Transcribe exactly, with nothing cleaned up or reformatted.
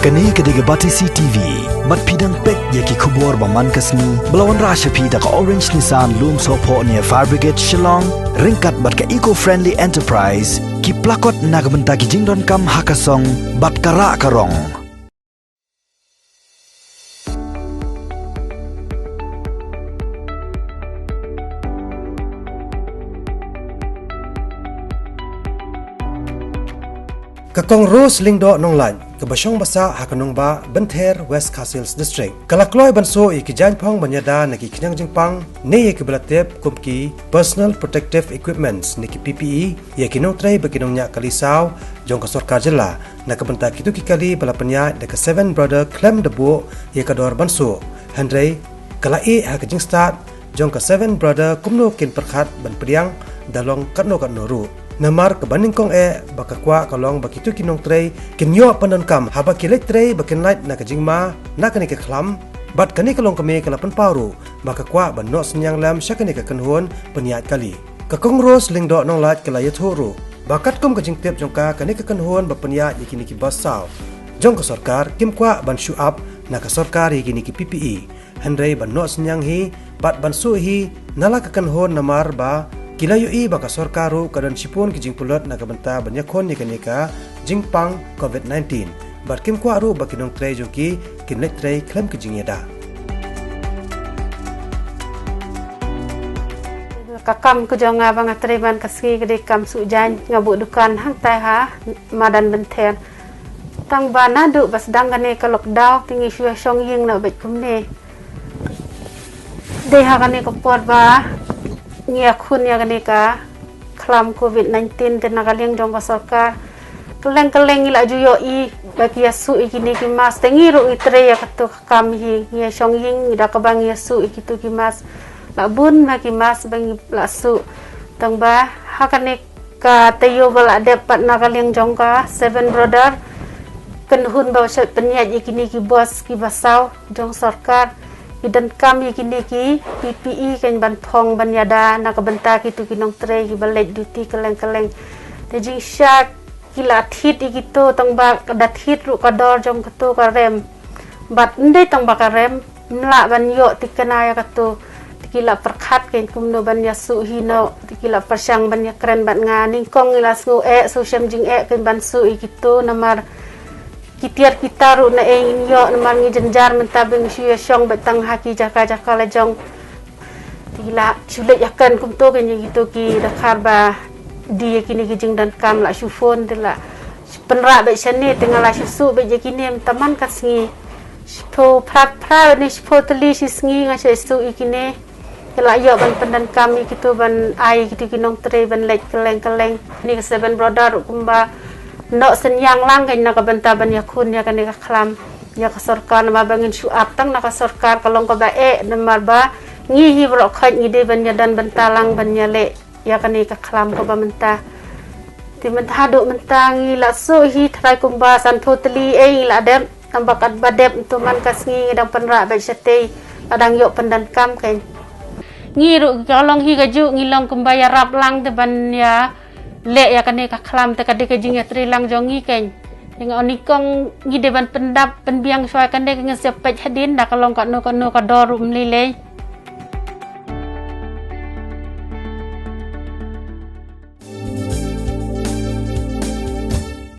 Kane ka dei ka Batesi T V. Bad phi dang peit ïa ki khubor ba man ka sngi ba la wanrah sha phi da ka Orange Nissan Lumsohphoh near Fire Brigade Shillong, ryngkat bad ka Eco Friendly Enterprise, ki plakot na ka bynta ki jingdonkam ha ka song bad ka rah ka rong. Ka Kong Rose Lyngdoh Nonglait, kaba shong basa ha ka nongbah Bynther, West Khasi Hills District, ka la kloi ban suh ïa ki jaiñphong ban ïada na ki khñiang jingpang ne ïa kiba la tip kum ki personal protective equipments ne ki P P E ïa ki nongtrei bad ki nongñiah kali saw jong ka sorkar jylla, na ka bynta kito ki kali ba la pynïaid da ka Seven Brother khlem da buh ïa ka dor ban suh. Hynrei ka la ïeh ha ka jingstad jong ka Seven Brother kumno kin pyrkhat ban pdiang da long katno katno ruh. Namar kaba nyngkong eh ba ka kwah ka long ba kito ki nongtrei kin ïoh pyndonkam haba ki leit trei, ba kin lait na ka jingma na kane ka khlam. Bad kane ka longkmie ka la pynpaw ruh ba ka kwah ban noh synñiang lem sha kane ka kynhun pynïaid kali. Ka Kong Rose Lyngdoh Nonglait ka la ïathuh ruh ba katkum ka jingtip jong ka, kane ka kynhun ba pynïaid ïa kine ki bus saw jong ka sorkar kim kwah ban shu ap na ka sorkar ïa kine ki P P E, hynrei ban noh synñiang hi bad ban suh hi na la ka kynhun, namar ba ki la ïohi ba ka sorkar ruh ka don shibun ki jingpynlut na ka bynta ban ïakhun ïa kane ka jingpang covid nineteen. Bad kim kwah ruh ba ki nongtrei jong ki kin leit trei khlem ka jingïada. Ka kam ka jong nga ba nga trei man ka sngi ka dei kam suh jaiñ, nga buh dukan hangtai ha madan Bynther. Tang ba naduh ba sdang kane ka lockdown te ngi shu ïa shong ïing noh beit kumne. Dei ha kane ka por ba ngi ïakhun ïa kane ka khlam covid nineteen te na ka liang jong ka sorkar, kylleng kylleng ngi la ju ïohi ba ki ïa suh ïa kine ki mask, te ngi ruh ngi trei ïa kato ka kam hi, ngi ïa shong ïing da kaba ngi ïa suh ïa kito ki mask. La bun ba ki mask ba ngi la suh. Tang ba ha kane ka taïew ba la dep pat na ka liang jong ka Seven Brother, kynhun ba shait pynïaid ïa kine ki bus kiba saw jong sorkar, ki donkam ïa kine ki P P E kein ban phong ban ïada na ka bynta kito ki nongtrei kiba leit duty kylleng kylleng. Te jingshai ki la thied ïa kito, tang ba ka da thied ruh ka dor jong kato ka rem. Bad ym dei tang ba ka rem, ym lah ban ïoh thikna ïa kato. Te ki la pyrkhat kein kumno ban ïa suh hi noh, te ki la pyrshang ban ïa kren bad nga. Nyngkong ngi la sngew eh, sngewshem jingeh kein ban suh ïa kito, namar ki tiar ki tar ruh na ei ngin ïoh, namar ngi jynjar mynta ba ngi shu ïa shong beit tang ha ki jaka jaka la jong. Te ki la shu leit ïa kren kumto kein ïa kito ki dkhar ba die ïa kine ki jingdonkam, la shu phone te la pynrah beit shane, te nga la shu suh beit ïa kine mynta man ka sngi. Shiphew phra phra ne shiphew tylli shi sngi nga shait suh ïa kine. Ki la ïoh ban pyndonkam ïa kito ban ai ïa kito ki nongtrei ban leit kylleng kylleng. Kine ka Seven Brother ruh kumba noh synñiang lang kein na ka bynta ban ïakhun ïa kane ka khlam ïa ka sorkar, namar ba ngin shu ap tang na ka sorkar ka long kaba eh, namar ba ngi hi baroh khoit ngi dei ban ïadon bynta lang ban ïaleh ïa kane ka khlam kaba mynta. Te mynta haduh mynta ngi la suh hi tharai kumba sanphew tylli ei ngi la dep, tang ba katba dep mynta man ka sngi ngi dang pynrah beit shatei, la dang ïoh pyndonkam kein. Ngi ruh ka long hi kajuh, ngi long kumba ïarap lang te ban ïaleh ïa kane ka khlam, te ka dei ka jingïatreilang jong ngi kein. Te nga ong nyngkong ngi dei ban pyndap pynbiang shuwa, kane ka ngi sep peit hadien da ka long kano kano ka dor ruh ym lei lei.